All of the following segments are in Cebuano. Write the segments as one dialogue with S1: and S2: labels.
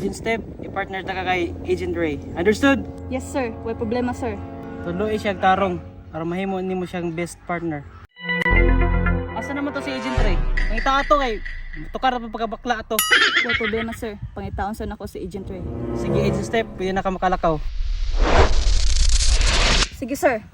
S1: Agent Step, i-partner ta ka kay Agent Ray. Understood?
S2: Yes sir, way problema sir.
S1: Tuloy siyang tarong para mahimo nimo siyang best partner. Asa naman to si Agent Ray? Pangita ato kay tukar pa pagkabakla ato.
S2: Way problema sir. Pangitaon sa nako si Agent Ray.
S1: Sige Agent Step, pwede na ka makalakaw.
S2: Sige sir.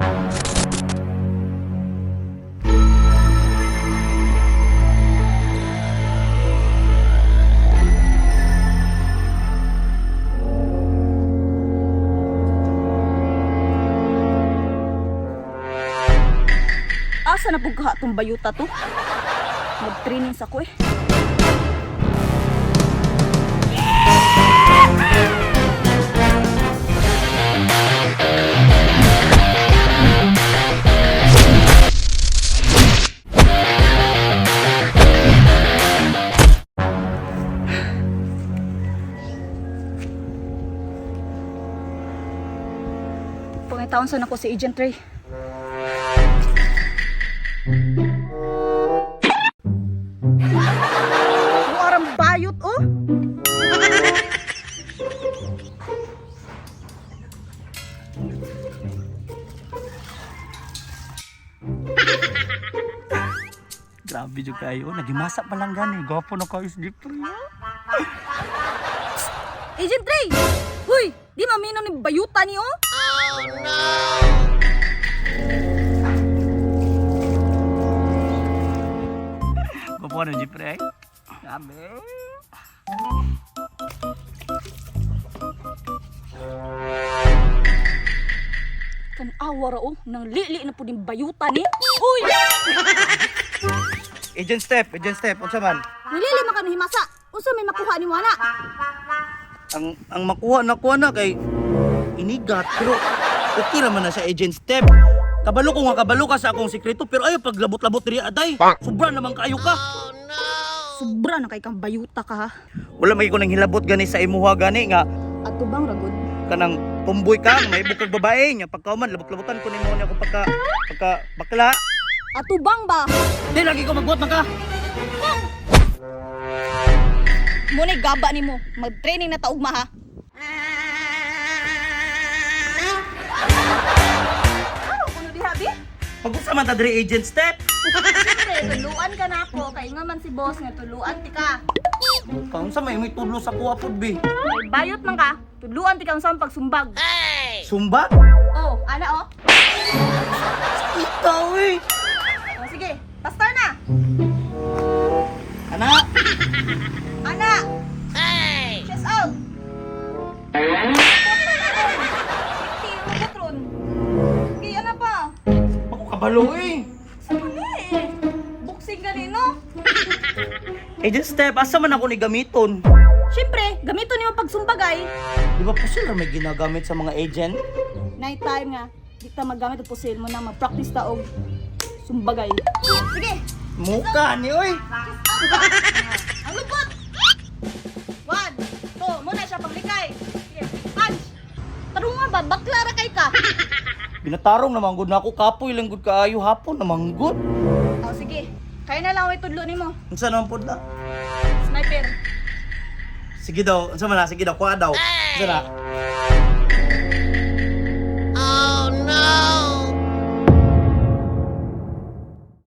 S2: Asa na pug kaha tong bayuta to? Mag-training sa ko eh. Pangitaon sa nako si Agent Ray. Ang arang bayot oh.
S3: Grabe jud kayo. Nagimasa pa lang gani. Gwapo na kayo si Jeffrey.
S2: Agent Ray! Huy! Di mamino ni bayuta ni oh!
S3: Gwapo na Jeffrey. Grabe.
S2: Kan awa ra oh, nang lili na po din bayuta ni. Uy!
S3: Agent Step, Agent Step, unsa man?
S2: Nilili man ka ni himasa. Unsa may makuha ni mo ana?
S3: Ang makuha nakuha na kay inigat pero okay raman na sa Agent Step. Kabalo ko nga kabalo ka sa akong sikreto pero ayo paglabot-labot diri aday. Sobra naman kaayo ka.
S2: Sobra na kay kang bayuta ka ha.
S3: Wala may ko nang hilabot gani sa imuha gani nga
S2: Ato bang ragod?
S3: kanang tumboy ka may bukag babae nya pagkauman labot-labotan ko nimo niya ko pagka pagka bakla.
S2: Ato bang ba?
S3: Di lagi ko magbuot man ka.
S2: Muna'y gaba nimo. Mag-training na taugma ha. Ano kuno diha bi?
S3: Pag-usa man ta diri Agent Step.
S2: Siyempre, tuluan ka na ako. Kay nga man si boss nga tuluan ti ka.
S3: Kaunsa may may tudlo sa kuha pud bi.
S2: May bayot man ka. Tuluan ti ka unsa ang pagsumbag.
S3: Sumba?
S2: Oh, ana oh.
S3: Ikaw eh.
S2: Oh, sige, pastar na.
S3: Ana,
S2: Ana! Hey! Chest out! Patron. Sige, ana pa.
S3: ako kabalo eh.
S2: Sa mali eh. Boxing ganino.
S3: Agent Step, asa man ako ni gamiton?
S2: Siyempre, gamito nimo pagsumbagay.
S3: Di ba pusil ra may ginagamit sa mga agent?
S2: Night time nga, di ta maggamit og pusil mo na mag-practice ta og sumbagay. Sige,
S3: Muka ni oy.
S2: ang lupot! One, two, muna siya paglikay. Sige, punch! Tarungan ba, bakla ra kay ka.
S3: Binatarong naman gud na ako kapoy lang gud kaayo hapon naman gud.
S2: Oh, sige. Kaya na lang ako itudlo nimo.
S3: Unsa naman pud na?
S2: Sniper.
S3: Sige daw, unsa man na? Sige daw, kuha daw. Unsa na?